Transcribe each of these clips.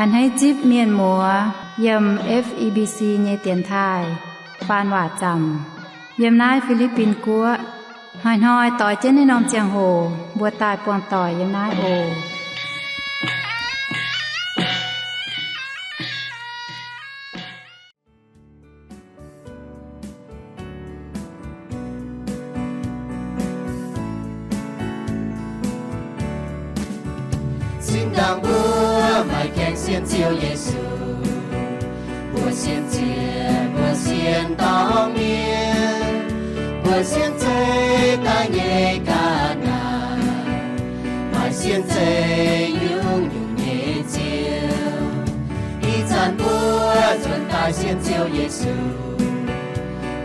A'hneiv zipv mienh muoz yiem F E B C nyei dienx taaih faan waac zaamc yiem naaiv Fi^li^bin Guoqv. Hnoi-hnoi doix jienv naaiv norm ziangh hoc mbuo daaih buangh doic yiem naaiv oc. Zinh ndaangc mbuo maaih gaengh sienx Ziouv Yesu, mbuo sienx ziec, mbuo sienx dorngx mienh, mbuo sienx zeiv daaih nyei ga'naaiv, maaih sienx zeiv nyungc-nyungc nyei ziouv. Ih zanc mbuo nzuonx daaih sienx Ziouv Yesu,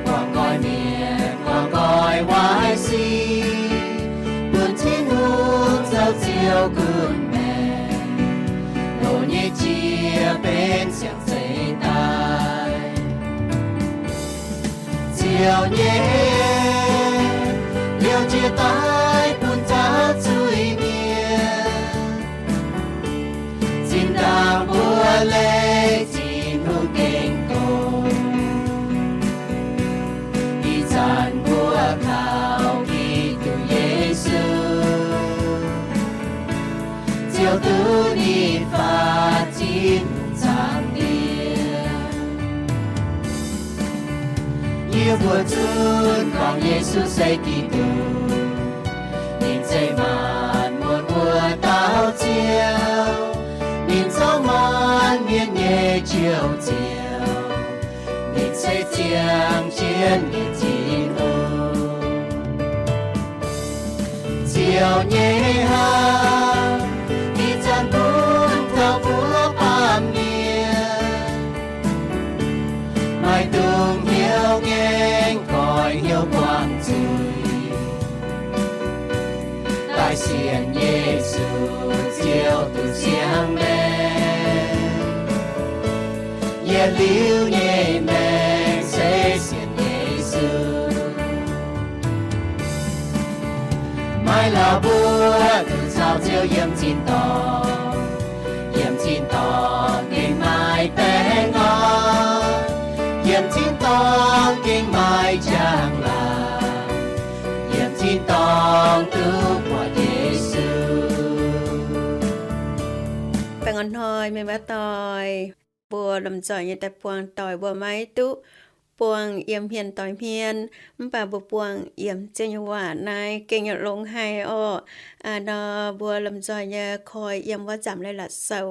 guangc nqoi mienh, guangc nqoi waaic sic, bun Tin-Hungh zoux Ziouv gunv maengc, loz nyei jiex benx siang-zeix daaih. Ziouv nyei, liouh jiex daaih bun zaux zuiz-mienh. Zinh ndaangc mbuo leih Tin-Hungh gengh doqc, ih zanc mbuo kaux Giduc Yesu, Ziouv duqv ninh faatv Tin-Hungh zaangc Diex. Yie mbuo zunv gorngv Yesu se Giduc, ninh se maanc muotc wuov dauh Ziouv, ninh zoux maanc mienh nyei Njoux Ziouv, ninh se ziangh jienv nyei Tin-Hungh. Ziouv nyei hnangv, ih zanc bun taux mbuo baamh mienh, maaih dungz hnyouv ngaengc goix hnyouv buangh zuiz, daaih sienx Yesu, Ziouv duqv ziangh maengc. Yietc liuz nyei maengc se sienx Yesu. Maiv lauh mbuo duqv caux Ziouv yiem zinh dorngh, yiem zinh dorngh gengh maaih baengh orn, yiem zinh dorngh gengh maaih njang-laangc, yiem zinh dorngh duqv buatc Yesu. Baengh orn hnoi mienh muoz-doic, mbuo lomh nzoih nyei daaih buangh doic, mbuo maiv duqv buangh yiem hmien doix hmien, mv baac mbuo buangh yiem Ziouv nyei waac naaiv gengh nyei longx haic orqc. Aa, nor mbuo lomh nzoih nyei koi yiem wuov Nzamc Leiz-Latc Sou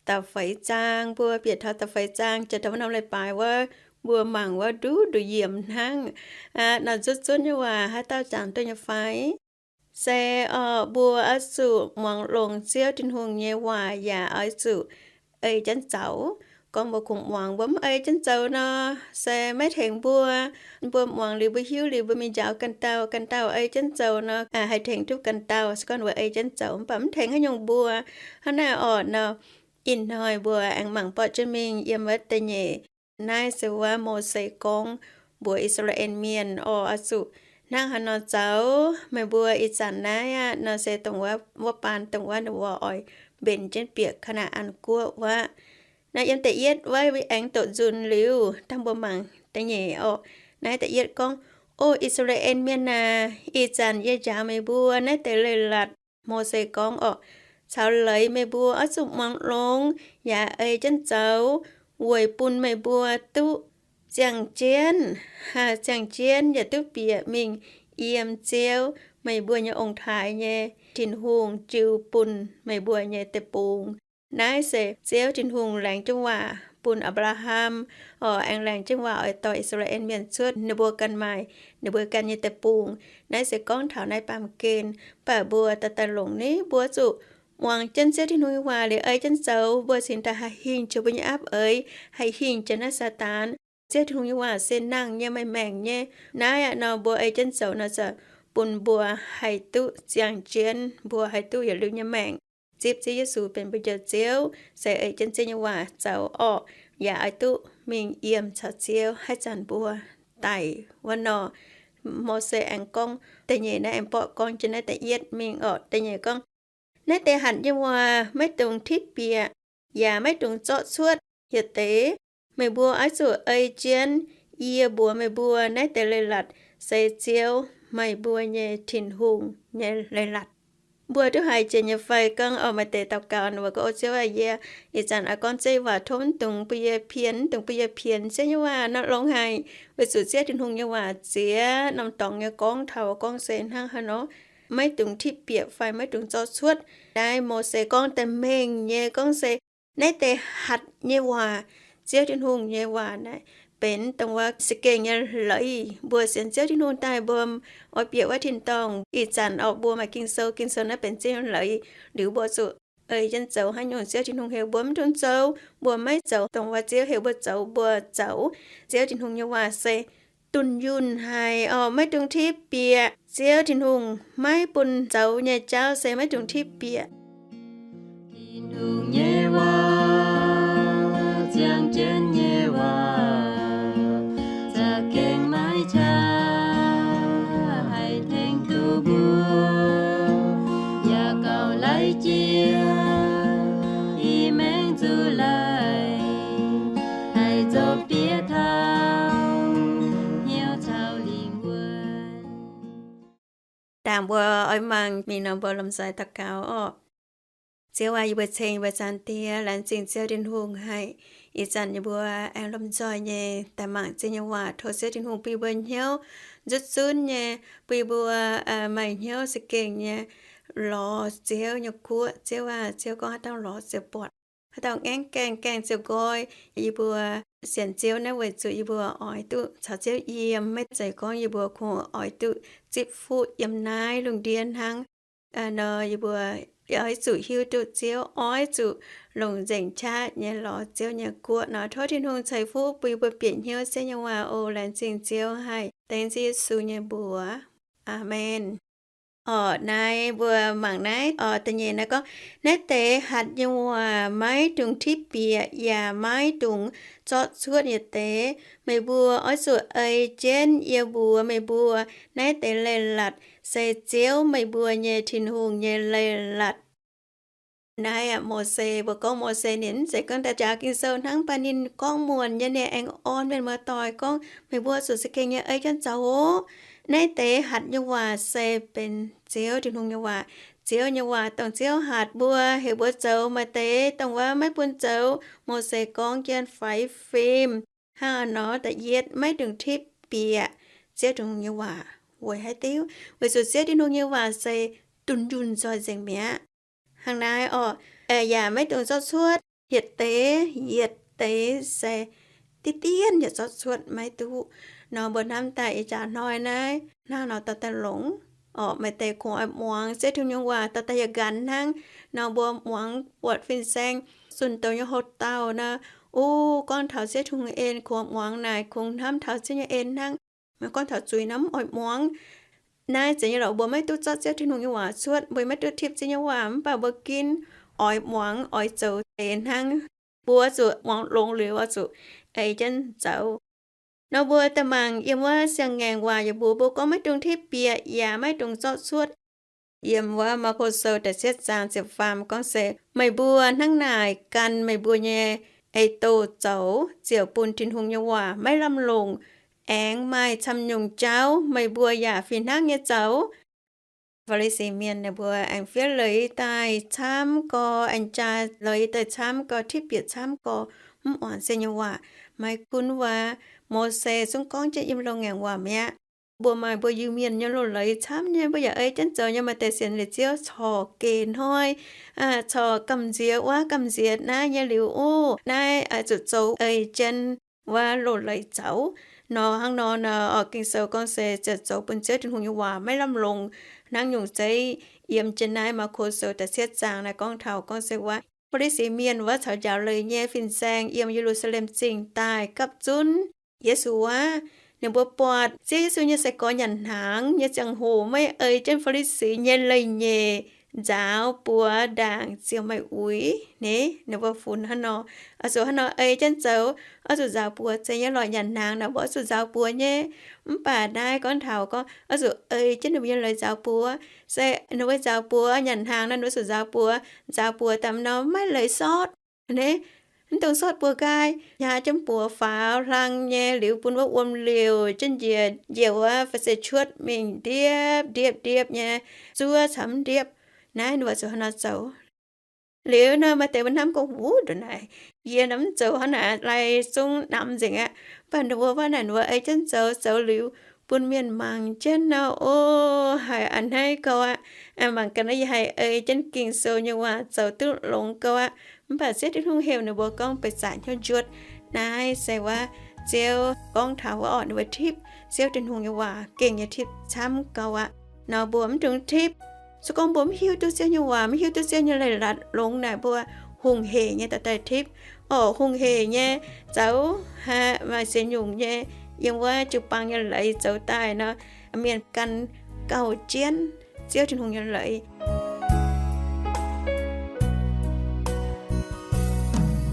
da'feix zaang, mbuo bieqc taux da'feix zaang jiex taux wuov norm leiz-baaix wuov, mbuo mangc wuov nduqc nduqc yiemc hnangv. Aa, nor zuotv zuotv nyei waac haaix dauh jangx duqv nyei fai? Se orqc, mbuo oix zuqc muangx longx Ziouv Tin-Hungh nyei waac yaac oix zuqc ei jienv zoux. Gorngv mbuo kungx muangx mbuo mv ei jienv zoux nor, se maiv tengx mbuo. Mbuo muangx liuz, mbuo hiuv liuz, mbuo mingh njaaux ganh dauh, ganh dauh ei jienv zoux nor, haih tengx duqv ganh dauh. Se gorngv mbuo ei jienv zoux mv baac mv tengx haaix nyungc mbuo. Hnangv naaiv orqc nor, ih hnoi mbuo aengx mangc borqv jienv mingh yiem wuov da'nyeic. Naaiv se wuov Mose gorngv mbuox I^saa^laa^en Mienh orqc, oix zuqc hnangv haaix nor zoux. Meih mbuo ih zanc naaiv aqv nor se dongh wuov, wuov baan dongh wuov ninh mbuo oix mbenc jienv bieqc Kaa^naa^an Guoqv wuov. Naaiv yiem da'yietv wuov aengx doqc nzunc liuz, dangh mbuo mangc da'nyeic orqc. Naaiv da'yietv gorngv, O I^saa^laa^en Mienh aac, ih zanc yie njaaux meih mbuo naaiv deix leiz-latc. Mose gorngv orqc, caux leiz meih mbuo oix zuqc muangx longx yaac ei jienv zoux, weic bun meih mbuo duqv ziangh jienv, ziangh jienv yaac duqv bieqc mingh yiem Ziouv, meih mbuo nyei ong-taaix nyei Tin-Hungh jiu bun meih mbuo nyei deic-bung. Naaiv se Ziouv Tin-Hungh laengz jienv waac bun Apc^laa^ham, orqc, aengx laengz jienv waac oix dorh I^saa^laa^en Mienh cuotv ninh mbuo ganh maaih, ninh mbuo ganh nyei deic-bung. Naaiv se gorngv taux naaiv baamh gen. Mv baac mbuo daaih daaih longc ni, mbuo zuqc muangx jienv Ziouv Tin-Hungh nyei waac liuz ei jienv zoux, mbuo cingx daaih haih hingh jiex mbuo nyei aapv eix, haih hingh jiex naaiv Saadaan. Ziouv Tin-Hungh nyei waac se nangh nyei, maaih maengc nyei. Naaiv aqv nor mbuo ei jienv zoux nor, ziouc bun mbuo haih duqv ziangh jienv, mbuo haih duqv yietc liuz nyei maengc. Zipv Ziouv Yesu benx mbuo Njoux Ziouv, se ei jienv Ziouv nyei waac zoux orqc, yaac oix duqv mingh yiem caux Ziouv haaix zanc mbuo daic wuov nor. Mose aengx gorngv, da'nyeic naaiv aengx borqv gorngv jienv naaiv da'yietv mingh orqc. Da'nyeic gorngv, Naaiv deix hatc nyei waac maiv dungx tipv bieqc. yaac maiv dungx zorqv cuotv yietc deix. Meih mbuo oix zuqc ei jienv yie mbuox meih mbuo, naaiv deix leiz-latc se Ziouv, meih mbuo nyei Tin-Hungh, nyei leiz-latc. Mbuo duqv haiz jiex nyei fai? Gorngv oix maaih deix daux gaux nor, mbuo gorngv, O Ziouv aah, yie ih zanc oix gorngv ziex waac tov mv dungx bun yie pienx, mv dungx bun yie pienx. Ziouv nyei waac nor longx haic, weic zuqc Ziouv Tin-Hungh nyei waac ziex norm dorngx nyei gorngv taux gorngv se hnangv haaix nor, maiv dungx tipv bieqc fai maiv dungx zorqv cuotv. Naaiv Mose gorngv daaih mengh nyei gorngv se naaiv deix hatc nyei waac, Ziouv Tin-Hungh nyei waac naaic benx dongh wuov za'gengh nyei leiz. Mbuo sienx Ziouv Tin-Hungh daaih mbuo oix bieqc wuov tin-dorngh. Ih zanc oc, mbuo maaih Ging-Sou, Ging-Sou naaiv benx Ziouv nyei leiz. Liuz mbuo zuqc ei jienv zoux haaix nyungc Ziouv Tin-Hungh heuc mbuo mv dungx zoux, mbuo maiv zoux dongh wuov Ziouv heuc mbuo zoux, mbuo zoux. Ziouv Tin-Hungh nyei waac se dunh yunh haic oc, maiv dungx tipv bieqc. Ziouv Tin-Hungh maiv bun zoux nyei jauv se maiv dungx tipv bieqc. Tin-Hungh nyei waac, ziangh jienv nyei waac, za'gengh maiv qaqv, haih tengx duqv mbuo, yaac gauh laiv jiex i maengx zuqc laic, haih zoux bieqc taux hnyouv caux lingh wuonh. Ndaangc mbuo oix mangc mingh nor, mbuo lomh nzoih daux gaux orqc. Ziouv aac, yie mbuo ceng yie mbuo Zaangc Diex, laengz zingh Ziouv Tin-Hungh haic. Ih zanc yie mbuo aengx lomh nzoih nyei daaih mangc Ziouv nyei waac. Tov Ziouv Tin-Hungh bun yie mbuo hnyouv nzutv zunv nyei, bun yie mbuo maaih hnyouv za'gengh nyei lorz Ziouv nyei guoqv. Ziouv aac, Ziouv gorngv haaix dauh lorz ziouc buatc, haaix dauh ngaengv gaengh, gaengh ziouc nqoi. Yie mbuo sienx Ziouv naaiv weic zuqc yie mbuo oix duqv caux Ziouv yiem. Maiv zeiz gorngv yie mbuo kungx oix duqv zipv fuqv yiem naaiv lungh ndiev hnangv. Nor yie mbuo oix zuqc hiuv duqv Ziouv, oix zuqc longc nzengc qaqv nyei lorz Ziouv nyei guoqv nor. Tov Tin-Hungh ceix fuqv bun yie mbuo bieqc hnyouv Ziouv nyei waac oc. Laengz zingh Ziouv haic, dengv Ziouv Yesu nyei mbuox. Aamen. Orqc, naaiv mbuo mangc naaiv oc, da'nyeic naaiv gorngv, naaiv deix hatc nyei waac maiv dungx tipv bieqc yaac maiv dungx zorqv cuotv yietc deix. Meih mbuo oix zuqc ei jienv yie mbuox meih mbuo, naaiv deix leiz-latc se Ziouv, meih mbuo nyei Tin-Hungh, nyei leiz-latc. Naaiv aeqv, Mose, mbuo gorngv Mose ninh mv zeiz gorngv daaih jaax Ging-Sou hnangv, mv baac ninh gorngv muonc nyei, ninh aengx orn mienh muoz-doic gorngv, meih mbuo zuqc za'gengh nyei ei jienv zoux oc. Naaiv deix hatc nyei waac se benx Ziouv Tin-Hungh nyei waac. Ziouv nyei waac dongh Ziouv hatc mbuo, heuc mbuo zoux. Maaih deix dongh wuov maiv bun zoux, Mose gorngv jienv faix fim hnangv nor. Da'yietv, maiv dungx tipv bieqc Ziouv Tin-Hungh nyei waac. Weic haaix diuc? Weic zuqc Ziouv Tin-Hungh nyei waac se dunh yunh nzoih nzengc mi'aqv. Hnangv naaiv orqc, yaac maiv dungx zorqv cuotv yietc deix, yietc deix se diqv dienv yaac zorqv cuotv maiv duqv. Nor mbuo hnamv daaih ih jaax hnoi naaiv hnangv nor dorh daaih longc orqc. Maaih deix kungx oix muangx Ziouv Tin-Hungh nyei waac dorh daaih yaac nqanx hnangv. Nor mbuo muangx buatc fin-saeng zunh douz nyei houx-dauh nor, o, gorngv taux Ziouv Tin-Hungh en, kungx muangx naaic, kungx hnamv taux Ziouv nyei en hnangv. Maiv gorngv taux zuiz nor mv oix muangx. Naaiv zeiz nyei lorqc, mbuo maiv duqv zorqv Ziouv Tin-Hungh nyei waac cuotv, mbuo maiv duqv tipv Ziouv nyei waac, mv baac mbuo ginv oix muangx, oix zoux deix hnangv. Mbuo zuqc muangx longx liuz oix zuqc ei jienv zoux. Nor mbuo daaih mangc yiem wuov Siang-Ngaengc Waac yietc mbuox mbuo gorngv maiv dungx tipv bieqc yaac maiv dungx zorqv cuotv. Yiem wuov Maako Sou da'cietv zaang ziepc faam gorngv se, meih mbuo hnangv naaic gan meih mbuo nyei ei-douh zoux ziouc bun Tin-Hungh nyei waac maiv lamh longc, aengx maaih camv nyungc jauv meih mbuo yaac fih hnangv nyei zoux. Faa^li^si Mienh ninh mbuo aengx fiev leiz daaih camv gorx, aengx jaa leiz daaih camv gorx, tipv bieqc camv gorx, mv muangx Ziouv nyei waac. Maiv gunv wuov Mose zungv gorngv jienv yiem Loz-Ngaengc Waac mi'aqv. Mbuo maaih mbuo Iu-Mienh nyei loz-leiz camv nyei, mbuo yaac ei jienv zoux nyei. Maaih deix sienx liuz Ziouv corc geh hnoi, corc gamh nziex wuov gamh nziex naaiv nyei liuz, o, naaiv zuqc zoux ei jienv wuov loz-leiz zaux. Nor hnangv nor, Ging-Sou gorngv se ziouc zoux bun Ziouv Tin-Hungh nyei waac maiv lamh longc. Hnangv nyungc zeiv yiem jienv naaiv Maako Sou da'cietv zaang naaiv gorngv taux gorngv se wuov Faa^li^si Mienh wuov caux njaaux leiz nyei fin-saeng yiem Ye^lu^saa^lem Zingh daaih gapv zunv Yesu wuov, ninh mbuo buatc Ziouv Yesu nyei sai-gorx nyanc hnaangx nyei ziangh hoc maiv ei jienv Faa^li^si nyei leiz-nyeic nzaaux buoz ndaangc ziouc maaih uix. Ninh mbuo funx hnangv nor, oix zuqc hnangv nor ei jienv zoux. Oix zuqc nzaaux buoz zeiz nyei lorqc. Nyanc hnaangx naaic mbuo oix zuqc nzaaux buoz nyei. Mv baac naaiv gorngv taux gorngv oix zuqc ei jienv ninh mbuo nyei leiz nzaaux buoz. Se ninh mbuo nzaaux buoz, nyanc hnaangx naaic ninh mbuo zuqc nzaaux buoz. Nzaaux buoz daaih nor maiv leiz sortv. A'hneiv, mv dungx sortv buoz nqaai, nyaah jienv buoz faaux hlang nyei liuz bun wuov wuom liouh jienv njiec, njiec wuov fai se cuotv mingh ndiepv ndiepv ndiepv nyei, zuov camv ndiepv. Naaiv ninh mbuo ziouc hnangv nor zoux. Liuz nor maaih deix mbuo hnamv gorngv, wuov ndongc naaic, yie nor mv zoux hnangv naaic lai zungv namx nzengc aqv. Mv baac ninh mbuo, wuov naaic ninh mbuo ei jienv zoux, zoux liuz bun mienh mangc jienv nor, o, haiz a'hneiv gauh aqv. Mangc gaax naaiv, yie haih ei jienv Ging-Sou nyei waac zoux duqv longx gauh aqv. Mv baac Ziouv Tin-Hungh heuc ninh mbuo gorngv beic zaqc hnyouv njuotv. Naaiv se wuov Ziouv gorngv taux wuov orqc, ninh mbuo tipv Ziouv Tin-Hungh nyei waac gengh nyei tipv camv gauh aqv. Nor mbuo mv dungx tipv. Se gorngv mbuo mv hiuv duqv Ziouv nyei waac, mv hiuv duqv Ziouv nyei leiz-latc longx naaic, mbuo hungh hec nyei daaih daaih tipv. Orqc, hungh hec nyei, zaux haic, maaih ziex nyungc nyei, yiem wuov jiu-baang nyei leiz zoux daaih nor, mienh gan gauh jienv Ziouv Tin-Hungh nyei leiz.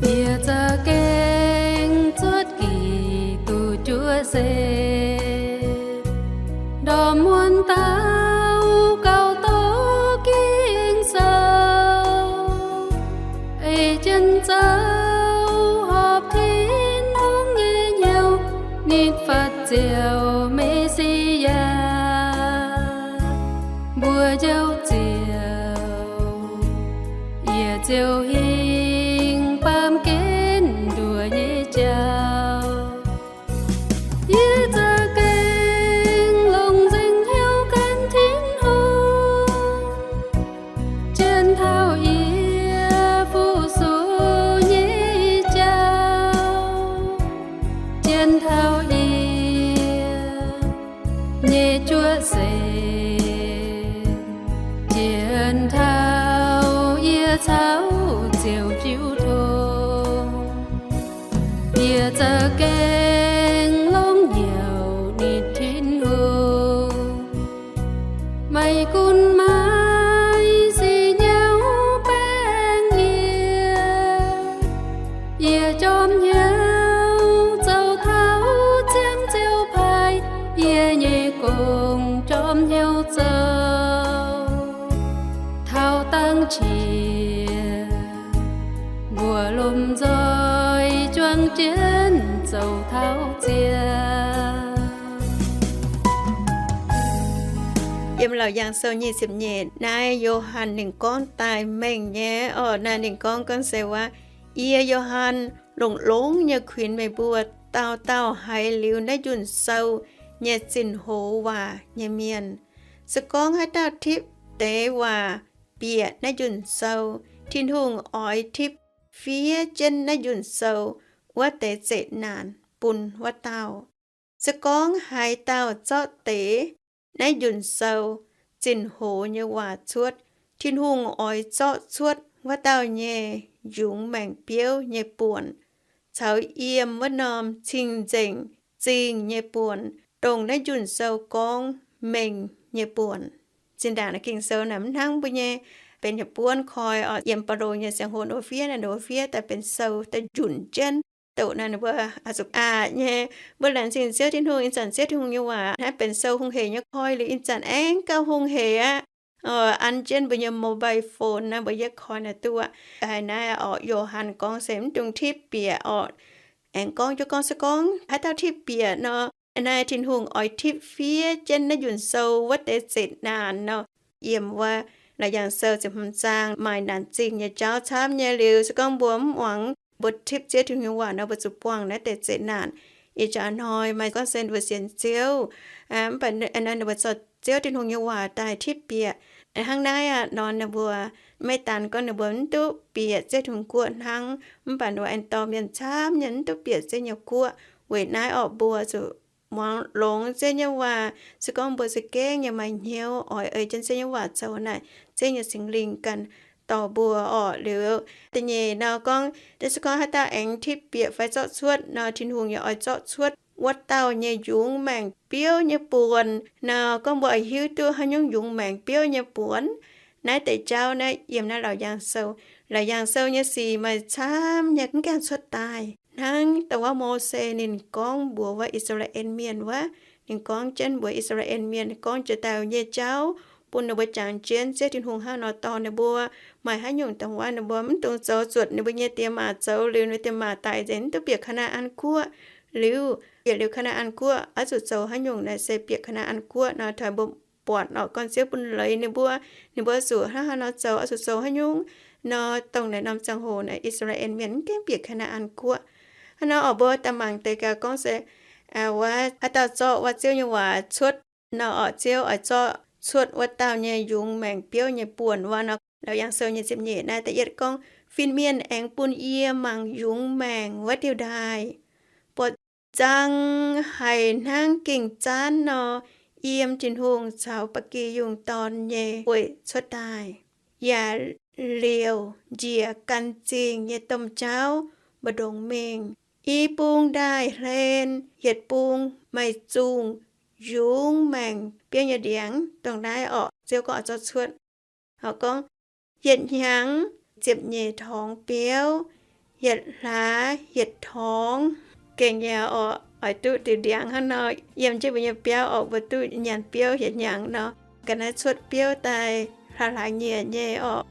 Yie za'gengh cuotv Giduc juov seix, ndorm muonz dauh gauh doqc Ging-Sou, ei jienv zoux horpc Tin-Hungh nyei hnyouv, nitv fatv Ziouv Me^si^yaa. Mbuo njoux Ziouv, yie ziouc hingh baamh gen nduoh nyei jauv. Yie za'gengh longc nzengc hnyouv gan Tin-Hungh, zien taux yie fu-sux nyei jauv, zien taux yie nyei juov seix, zien taux yie caux Ziouv jiu tong. Yie za'gengh longc hnyouv nitv Tin-Hungh, maiv gunv maaih sic nyauv baeng yie, yie jorm hnyouv zoux taux ziangh Ziouv paaiv, yie nyei gong jorm hnyouv zoux taux dangh qiex, mbuoqc lomh nzoih juang jienv zoux taux ziangh. Yiem Laauc Yaangh Sou nyic ziepc nyeic naaiv, Yo^han ninh gorngv daaih mengh nyei orqc. Naaiv ninh gorngv, gorngv se wuov, Yie, Yo^han, longx-longx nyei kuinx meih mbuo, dauh dauh haiz liuz naaiv njunh sou nyei zinh hoz waac nyei mienh. Se gorngv haaix dauh tipv deix waac bieqc naaiv njunh sou, Tin-Hungh oix tipv fiev jienv naaiv njunh sou wuov deix zeqc naanc bun wuov dauh. Se gorngv haaix dauh zorqv deix naaiv njunh sou zinh hoz nyei waac cuotv, Tin-Hungh oix zorqv cuotv wuov dauh nyei yungz maengc biouv nyei buonc, caux yiem wuov norm cing-nzengc zingh nyei buonc, dongh naaiv njunh sou gorngv mengh nyei buonc. Zinh ndaangc naaiv Ging-Sou naaic mv hnangv mbuo nyei benx haaix buonv koi oc. Yiem Baulo nyei Ziangh Hoc wuov fiev naaiv, wuov fiev daaih benx sou daaih njunc jienv. Doqc naaiv ninh mbuo zuqc aqc nyei. Mbuo laengz zingh Ziouv Tin-Hungh, ih zanc Ziouv Tin-Hungh nyei waac naaiv benx sou hungh hec nyei koi liuz, ih zanc aengx gauh hungh hec aqv. An jienv mbuo nyei mobile phone naaiv, mbuo yietv koi naaiv duqv aqv. Haiz naaiv orqc, Yo^han gorngv se mv dungx tipv bieqc orqc. Aengx gorngv jienv gorngv se gorngv haaix dauh tipv bieqc nor, naaiv Tin-Hungh oix tipv fiev jienv naaiv njunh sou wuov deix zeqc naanc nor. Yiem wuov Laauc Yaangh Sou ziepc hmz zaang maaih naanc zingh nyei jauv camv nyei. Liuz se gorngv mbuo mv muangx, mbuo tipv Ziouv Tin-Hungh nyei waac nor, mbuo zuqc buangh naaiv deix zeqc naanc. Ih jaax hnoi maaih gorngv se mbuo sienx Ziouv, mv baac naaiv ninh mbuo zorqv Ziouv Tin-Hungh nyei waac daaih tipv bieqc. Hnangv naaiv aqv nor, ninh mbuo maiv daan gorngv ninh mbuo mv duqv bieqc Ziouv Tin-Hungh guoqv hnangv, mv baac ninh mbuo aengx dorh mienh camv nyei mv duqv bieqc Ziouv nyei guoqv. Weic naaiv orqc, mbuo zuqc muangx longx Ziouv nyei waac. Se gorngv mbuo za'gengh yaac maaih hnyouv oix ei jienv Ziouv nyei waac zoux naaic, Ziouv nyei Singx Lingh ganh dorh mbuo orqc. Liuz da'nyeic nor gorngv, se gorngv haaix dauh aengx tipv bieqc fai zorqv cuotv nor, Tin-Hungh yaac oix zorqv cuotv wuov dauh nyei yungz maengc biouv nyei buonc nor. Gorngv mbuo oix hiuv duqv haaix nyungc yungz maengc biouv nyei buonc, naaiv deix jauv naaiv yiem naaiv Laauc Yaangh Sou. Laauc Yaangh Sou nyei sic maaih camv nyei mv gaengh cuotv daaih. Hnangv dongh wuov Mose ninh gorngv mbuox wuov I^saa^laa^en Mienh wuov, ninh gorngv jienv mbuox I^saa^laa^en Mienh gorngv jiex daaih nyei jauv, bun ninh mbuo jangx jienv Ziouv Tin-Hungh hnangv nor dorh ninh mbuo. Maaih haaix nyungc dongh wuov ninh mbuo mv dungx zoux, zuotc ninh mbuo nyei diex maac zoux liuz, ninh diex maac daic nzengc, mv duqv bieqc Kaa^naa^an Guoqv. Liuz, yietc liuz Kaa^naa^an Guoqv oix zuqc zoux haaix nyungc naaic se bieqc Kaa^naa^an Guoqv nor, taux mbuo buatc orqc, gorngv Ziouv bun leiz ninh mbuo, ninh mbuo zuqc hnangv haaix nor zoux, oix zuqc zoux haaix nyungc nor, dongh naaic norm ziangh hoc naaic I^saa^laa^en Mienh mv gaengh bieqc Kaa^naa^an Guoqv. Hnangv nor orqc, mbuo daaih mangc deix gaax gorngv se, wuov haaix dauh zorqv wuov Ziouv nyei waac cuotv nor orqc, Ziouv oix zorqv cuotv wuov dauh nyei yungz maengc biouv nyei buonc wuov nor. Laauc Yaangh Sou nyei ziepc nyeic naaiv da'yietv gorngv, Fin-mienh aengx bun yie mangc yungz maengc wuov diuh ndaaih, buatc nzang haic hnangv ging zaanv nor, yiem Tin-Hungh caux ba'gi yungh dorn nyei weic cuotv daaih, yaac liouc njiec gan zingh nyei domh jauv mbu'ndongx mingh. I bung ndaaih hlen, yietc bung maaih zungh yungz maengc biouv nyei ndiangx. Dongh naaiv orqc, Ziouv gorngv oix zorqv cuotv. Orqc gorngv, yietc hnyangx ziepc nyeic torngx biouv, yietc hlaax yietc torngx. Gengh nyei orqc, oix duqv diuh ndiangx hnangv nor, yiem jienv mbuo nyei biauv orqc, mbuo duqv nyanc biouv yietc hnyangx nor. Ga'naaiv cuotv biouv daaih hlaax hlaax nyieqc nyei orqc.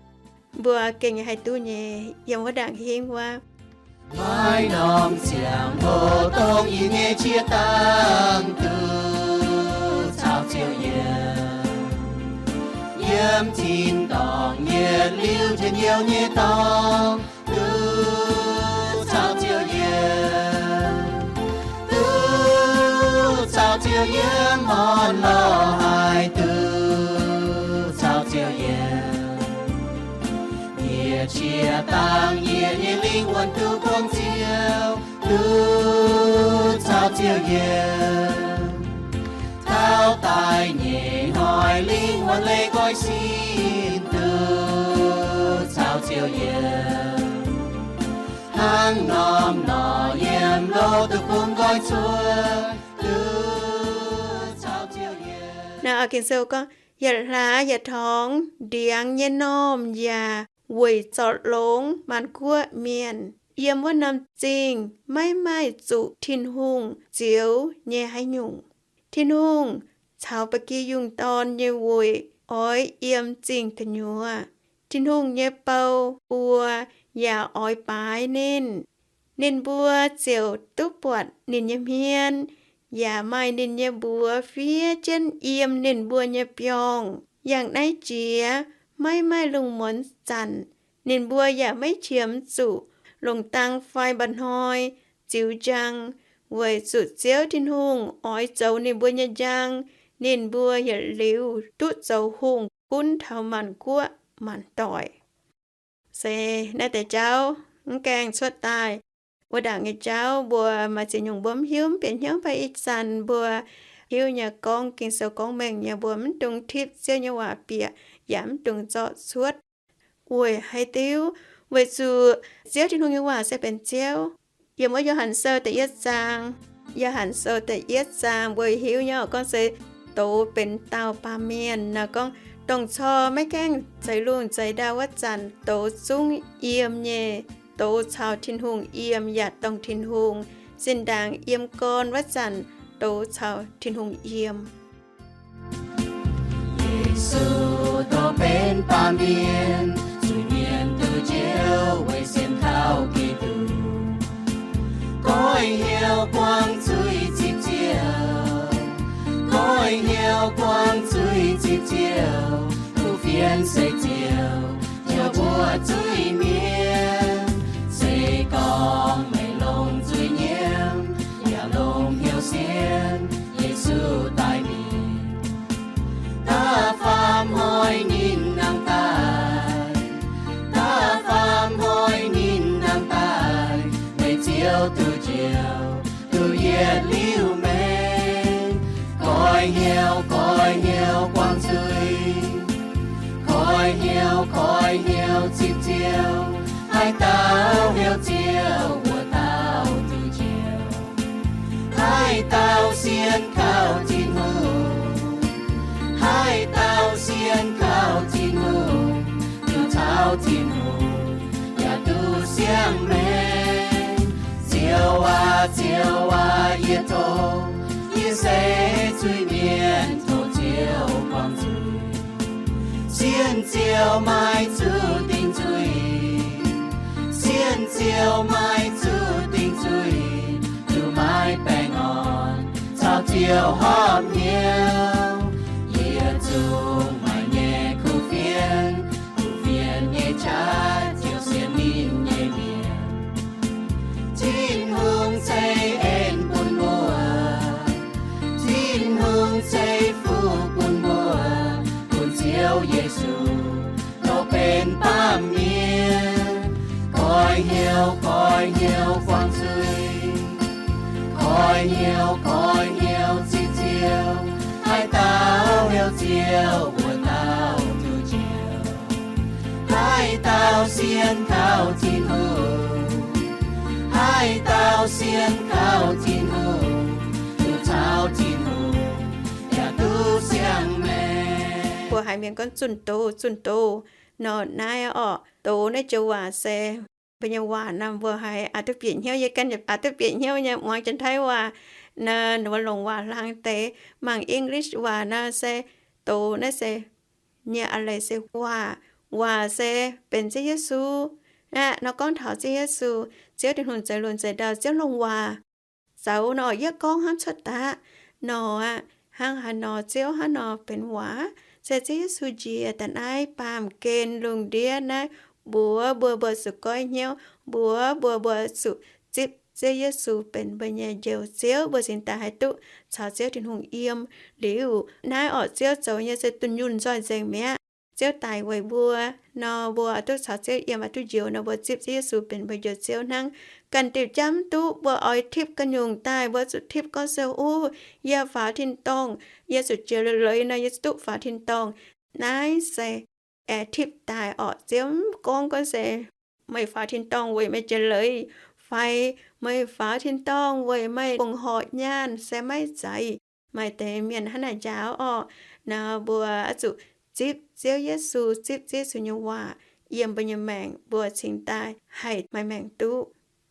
Mbuo gengh nyei haih duqv nyei, yiem wuov ndaangc hingv wuov. Maiv norm ziangh hoc dongh ih nyei qiex dangh duqv caux Ziouv yiem. Yiem tin-dorngh yietc liuz njien-youh nyei dorngx duqv caux Ziouv yiem. Duqv caux Ziouv yiem, orn-lorqc haih duqv caux Ziouv yiem. Yietc qiex dangh yietc nyei lingh wuonh duqv buangh Ziouv, duqv caux Ziouv yiem. Taux daaih nyei hnoi lingh wuonh leih nqoi sin, duqv caux Ziouv yiem. Hnangv norm norqc yiem loz-deic-bung nqoi cuotv, duqv caux Ziouv yiem. Naaiv Ging-Sou gorngv, yietc hlaax yietc torngx ndiangx nyei normh yaac weic zorc longx maanc guoqv mienh. Yiem wuov norm zingh maiv maaih zuqc Tin-Hungh zioux nyei haaix nyungc. Tin-Hungh caux ba'gi yungh dorn nyei weic oix yiem zingh gu'nyuoz. Tin-Hungh nyei bou buo yaac oix baaix ninh. Ninh mbuo ziouc duqv buatc ninh nyei hmien, yaac maaih ninh nyei mbuox fiev jienv yiem ninh mbuo nyei biorngh. Yangh naaiv jiex maiv maaih lungh muonz zanc, ninh mbuo yaac maiv qiemx zuqc longc dang fai mba'hnoi ziux njang, weic zuqc Ziouv Tin-Hungh oix zoux ninh mbuo nyei njang. Ninh mbuo yietc liuz duqv zoux hungh gunv taux maanc guoqv maanc doic. Se naaiv deix jauv mv gaengh cuotv daaih. Wuov ndaangc nyei jauv mbuo maaih ziex nyungc mbuo mv hiuv, mv bieqc hnyouv, mv baac ih zanc mbuo hiuv nyei gorngv Ging-Sou gorngv mengh nyei, mbuo mv dungx tipv Ziouv nyei waac bieqc, yaac mv dungx zorqv cuotv. Weic haaix diuc? Weic zuqc Ziouv Tin-Hungh nyei waac se benx Ziouv. Yiem wuov Yo^han Sou da'yietv zaang, Yo^han Sou da'yietv zaang mbuo hiuv nyei orqc, gorngv se douz benx dauh baamh mienh nor, gorngv dongh corc maiv gaengh zeix lungh zeix ndau wuov zanc douz zungv yiem nyei. Douz caux Tin-Hungh yiem yaac dongh Tin-Hungh. Zinh ndaangc yiem gorn wuov zanc douz caux Tin-Hungh yiem. Yesu douz benx baamh mienh, zuiz-mienh duqv njoux weic sienx kaux Giduc. Goiv hnyouv buangv zuiz zipv Ziouv, goiv hnyouv buangv zuiz zipv Ziouv. Kuv fienx se Ziouv, Ziouv mbuo zuiz-mienh. Se gorngv meih longc zuiz-nyiemv yaac longc hnyouv sienx Yesu daaih mingh, da'faam hnoi ninh nangh daaih, da'faam hnoi ninh nangh daaih, meih Ziouv duqv njoux, duqv yietc liuz meih. Goiv hnyouv, goiv hnyouv buangv zuiz, goiv hnyouv, goiv hnyouv zipv Ziouv. Haaix dauh hnyouv Ziouv, wuov dauh duqv njoux. Haaix dauh sienx kaux Tin-Hungh, haaix dauh sienx kaux Tin-Hungh, duqv caux Tin-Hungh yaac duqv siang-maengc. Ziouv aac, Ziouv aac, yie tov, yie se zuiz-mienh, tov Ziouv buangh zuiz. Sienh Ziouv maiv zuqc dingc zuiz, Sienh Ziouv maiv zuqc dingc zuiz, zuqc maiv baengh orn caux Ziouv horpc hnyouv. Yietc zungv maaih nyei kuv fienx, kuv fienx nyei qaqv ziouc sienx ninh nyei mienh. Tin-Hungh ceix en bun mbuo, Tin-Hungh ceix fuqv bun mbuo, bun Ziouv Yesu lorz benx baamh mienh, goix hnyouv, goix hnyouv buangh zuiz, goix hnyouv, goix hnyouv zipv Ziouv, haaix dauh heuc Ziouv wuov dauh duqv njoux. Haaix dauh sienx kaux Tin-Hungh, haaix dauh sienx kaux Tin-Hungh, duqv caux Tin-Hungh yaac duqv siang-maengc. Mbuo haiz mienh gorngv zunh doz, zunh doz nor naaiv orqc. Doz naaiv joux waac se mbuo nyei waac nor mbuo haiz aqc duqv bieqc hnyouv, yie ganh aqc duqv bieqc hnyouv nyei muangx Janx-Taiv waac. Naaiv mbuo longc waac hlang deix mangc English waac nor se doz naaiv se nyei a'leiz se waac. Waac se benx Ziouv Yesu aqv. Nor gorngv taux Ziouv Yesu, Ziouv Tin-Hungh zeix lunx zeix ndau, Ziouv longc waac zoux nor, yie gorngv hnangv cuotv daqv nor aqv. Hnangv haaix nor Ziouv hnangv nor benx waac? Se Ziouv Yesu njiec daaih naaiv baamh gen lungh ndiev naaiv mbuox mbuo, mbuo zuqc goiv hnyouv, mbuox mbuo, mbuo zuqc zipv Ziouv Yesu benx mbuo nyei Njoux Ziouv, mbuo cingx daaih haih duqv caux Ziouv Tin-Hungh yiem. Liuz naaiv orqc, Ziouv zoux nyei se dunh yunh nzoih nzengc mi'aqv. Ziouv daic weic mbuo nor, mbuo duqv caux Ziouv yiem, duqv njoux nor, mbuo zipv Ziouv Yesu benx mbuo Njoux Ziouv hnangv. Ganh diuh jaav mv duqv, mbuo oix tipv ganh nyungc daaih, mbuo zuqc tipv gorngv se, Uv, yie faaux tin-dorngh, yie zuqc jiex leiz-leiz nor, yie zuqc duqv faaux tin-dorngh. Naaiv se aengx tipv daaih orqc. Ziouv mv gorngv gorngv se meih faaux tin-dorngh weic meih jiex leiz, fai meih faaux tin-dorngh weic meih fongc horc nyaanh se maiv zeiz. Maaih deix mienh hnangv naaic njaaux orqc. Nor mbuo oix zuqc zipv Ziouv Yesu, zipv Ziouv Yesu nyei waac yiem mbuo nyei maengc, mbuo cingx daaih haih maaih maengc duqv.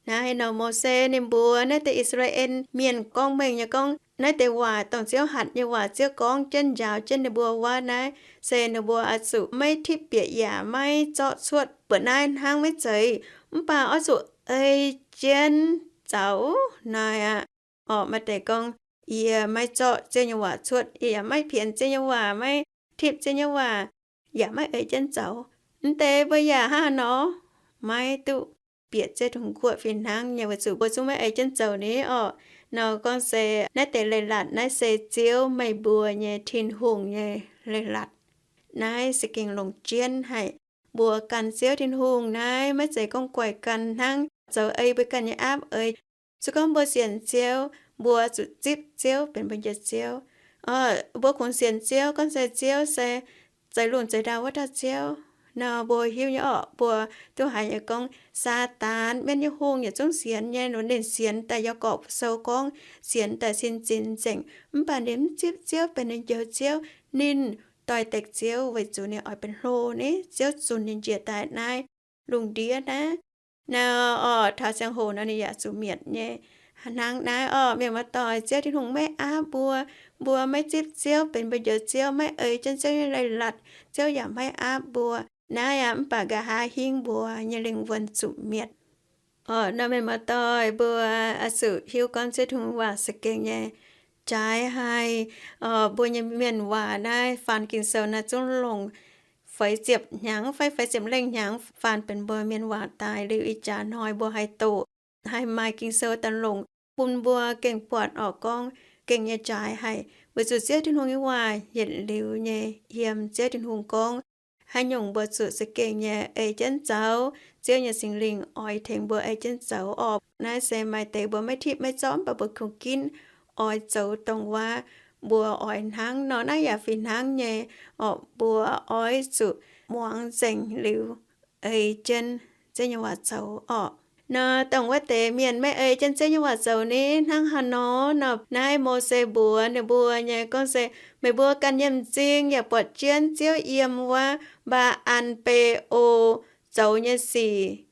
Naaiv nor Mose ninh mbuox naaiv deix I^saa^laa^en Mienh gorngv mengh nyei gorngv, naaiv deix waac dongh Ziouv hatc nyei waac, Ziouv gorngv jienv njaaux jienv ninh mbuo wuov naaiv, se ninh mbuo oix zuqc maiv tipv bieqc yaac maiv zorqv cuotv. Mbuoqc naaiv hnangv maiv zeiz, mv baac oix zuqc ei jienv zaux naaic aqv. Orqc, maaih deix gorngv, Yie maiv zorqv Ziouv nyei waac cuotv, yie yaac maiv pienx Ziouv nyei waac, maiv tipv Ziouv nyei waac, yaac maiv ei jienv zaux. Mv deix mbuo yaac hnangv haaix nor maiv duqv bieqc Ziouv Tin-Hungh guoqv fih hnangv nyei, weic zuqc mbuo zungv maiv ei jienv zoux ni orqc. Nor gorngv se naaiv deix leiz-latc naaiv se Ziouv meih mbuo nyei Tin-Hungh nyei leiz-latc. Naaiv se gengh longc jienv haic. Mbuo gan Ziouv Tin-Hungh naaiv maiv zeiz gorngv guaih gan hnangv, zoux ei mbuo ganh nyei aapv eix. Se gorngv mbuo sienx Ziouv, mbuo zuqc zipv Ziouv benx mbuo nyei Ziouv. Mbuo kungx sienx Ziouv gorngv se Ziouv se zeix lungh zeix ndau wuov dauh Ziouv. Nor mbuo hiuv nyei orqc, mbuo duqv haiz nyei gorngv Saadaan, mienv nyei hungh, yietc zungv sienx nyei, ninh sienx daaih Yaagorpc Sou gorngv sienx daaih sin zinx nzengc, mv baac ninh mv zipv Ziouv benx ninh njoux Ziouv. Ninh doix-dekc Ziouv weic zuqc ninh oix benx hlo ni, Ziouv zunc ninh njiec daaih naaiv lungh ndiev naaiv. Nor orqc, taux ziangh hoc nor ninh yaac zuqc mietc nyei. Hnangv naaiv orqc, mienh muoz-doic, Ziouv Tin-Hungh maiv aapv mbuo. Mbuo maiv zipv Ziouv benx mbuo njoux Ziouv, maiv ei jienv Ziouv nyei leiz-latc, Ziouv yaac maiv aapv mbuo. Naaiv aqv, mv baac nqa'haav hingv mbuo nyei lingh wuonh zuqc mietc. Orqc, nor mienh muoz-doic, mbuo oix zuqc hiuv gorngv Ziouv Tin-Hungh waac se gengh nyei jaaix haih. Orqc, mbuo nyei mienh waac naaiv, faan Ging-Sou naaiv zungv longc feix ziepc hnyangx fai feix ziepc lengh hnyangx faan benx mbuo mienh waac daaih. Liuz ih jaax hnoi mbuo haih doqc, haih maaih Ging-Sou daaih longc bun mbuo gengh buatc orqc gorngv gengh nyei jaaix haic. Weic zuqc Ziouv Tin-Hungh nyei waac yietc liuz nyei yiem Ziouv Tin-Hungh gorngv haaix nyungc mbuo zuqc za'gengh nyei ei jienv zoux. Ziouv nyei Singx Lingh oix tengx mbuo ei jienv zoux orqc. Naaiv se maaih deix mbuo maiv tipv maiv zorqv, mv baac mbuo kungx ginv oix zoux dongh wuov mbuo oix hnangv nor. Naaiv yaac fih hnangv nyei orqc, mbuo oix zuqc muangx nzengc liuz ei jienv Ziouv nyei waac zoux orqc. Nor dongh wuov deix mienh maiv ei jienv Ziouv nyei waac zoux ni, hnangv haaix nor? Nor naaiv Mose mbuox ninh mbuo nyei gorngv se, meih mbuo ganh nyei m'zing yaac buatc jienv Ziouv yiem wuov Mbaa^an Be^o zoux nyei sic.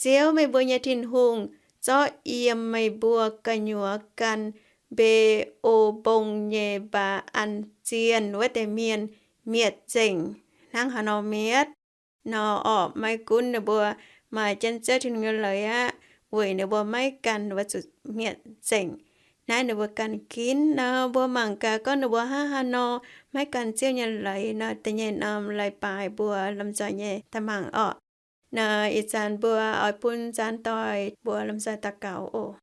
Ziouv, meih mbuo nyei Tin-Hungh, zorqv yiem meih mbuo gu'nyuoz gan Mbe^o Mbong nyei Mbaa^an zienh wuov deix mienh mietc nzengc. hnangv haaix nor mietv nor orqc. Maiv gunv ninh mbuo maaih jienv Ziouv Tin-Hungh nyei leiz aqv, weic ninh mbuo maiv ganh, ninh mbuo zuqc mietc nzengc. Naaiv ninh mbuo ganh ginv nor, mbuo mangc gaax gorngv ninh mbuo hnangv haaix nor maiv ganh Ziouv nyei leiz nor, da'nyeic norm leiz-baaix mbuo lomh nzoih nyei daaih mangc orqc. Nor ih zanc mbuo oix bun nzaanx doic mbuo lomh nzoih daux gaux oc.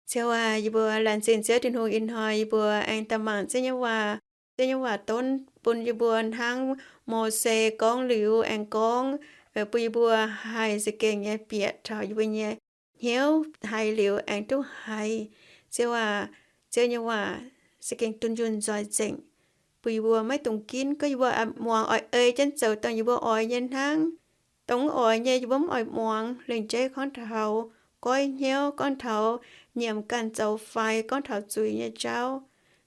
Ziouv aac, yie mbuo laengz zingh Ziouv Tin-Hungh ih hnoi yie mbuo aengx daaih mangc Ziouv nyei waac. Ziouv nyei waac donv bun yie mbuo hnangv Mose gorngv liuz aengx gorngv, bun yie mbuo haih za'gengh nyei bieqc taux yie mbuo nyei hnyouv, haiz liuz aengx duqv haiz. Ziouv aac, Ziouv nyei waac za'gengh dunh yunh nzoih nzengc, bun yie mbuo maiv dungx ginv. Gorngv yie mbuo muangx oix ei jienv zoux dongh yie mbuo oix nyei hnangv. Dongh mv oix nyei yie mbuo mv oix muangx. Lingc jeiv gorngv taux goiv hnyouv, gorngv taux nyiemc ganh zoux fai, gorngv taux zuiz nyei jauv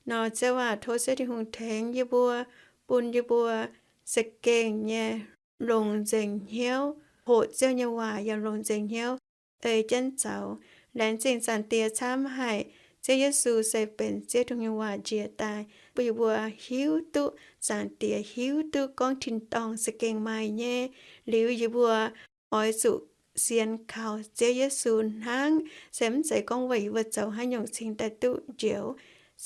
nor, Ziouv aac, tov Ziouv Tin-Hungh tengx yie mbuo, bun yie mbuo za'gengh nyei longc nzengc hnyouv hoqc Ziouv nyei waac yaac longc nzengc hnyouv ei jienv zoux. Laengz zingh Zaangc Diex camv haic. Ziouv Yesu se benx Ziouv Tin-Hungh nyei waac njiec daaih, bun yie mbuo hiuv duqv Zaangc Diex, hiuv duqv gorngv tin-dorngh za'gengh maaih nyei. Liuz yie mbuo oix zuqc sienx kaux Ziouv Yesu hnangv, se mv zeiz gorngv weic yie mbuo zoux haaix nyungc cingx daaih duqv njoux.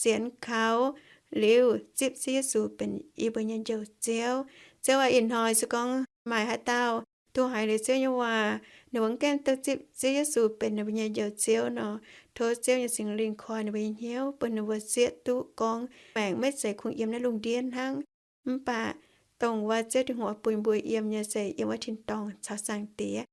Sienx kaux liuz zipv Ziouv Yesu benx yie mbuo nyei Njoux Ziouv. Ziouv aac, ih hnoi se gorngv maaih haaix dauh duqv haiz liuz Ziouv nyei waac, ninh mbuo mv gaengh duqv zipv Ziouv Yesu benx ninh mbuo nyei Njoux Ziouv nor, tov Ziouv nyei Singx Lingh koi ninh mbuo nyei hnyouv, bun ninh mbuo zieqv duqv gorngv maengc maiv zeiz kungx yiem naaiv lungh ndiev hnangv. Mv baac dongh wuov Ziouv Tin-Hungh oix bun mbuo yiem nyei se yiem wuov tin-dorngh caux Zaangc Diex.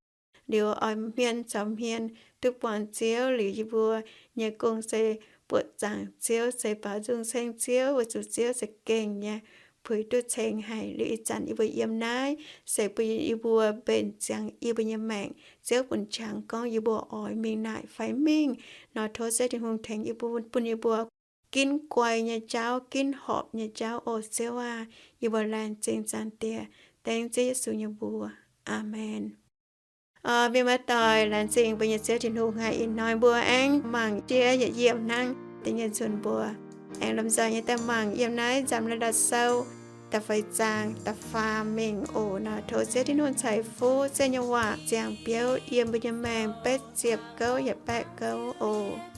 Liuz oix hmien caux hmien duqv buangh Ziouv. Liuz yie mbuo nyei gong se buoqc zaangc Ziouv, se baaux nzung ceng Ziouv, weic zuqc Ziouv za'gengh nyei puix duqv ceng haic. Liuz ih zanc yie mbuo yiem naaiv se bun yie mbuo mbenc ziangx yie mbuo nyei maengc. Ziouv bun qangx gorngv yie mbuo oix mingh naaic fai mingh nor, tov Ziouv Tin-Hungh tengx yie mbuo, bun yie mbuo ginv guai nyei jauv, ginv horpc nyei jauv oc. Ziouv aac, yie mbuo laengz zingh Zaangc Diex, dengv Ziouv Yesu nyei mbuox. Aamen. Mienh muoz doic, laengz zingh mbuo nyei Ziouv Tin-Hungh. Haiz ih hnoi mbuo aengx mangc jiex yietc yiem hnangv, da'nyeic nzunc mbuo aengx lomh nzoih nyei daaih mangc yiem naaiv Nzamc La'laaih Sou da'feix zaang da'faam mingh oc. Nor tov Ziouv Tin-Hungh ceix fuqv Ziouv nyei waac ziangh biouv yiem mbuo nyei maengc betv ziepc gouv yietc baeqv gouv oc.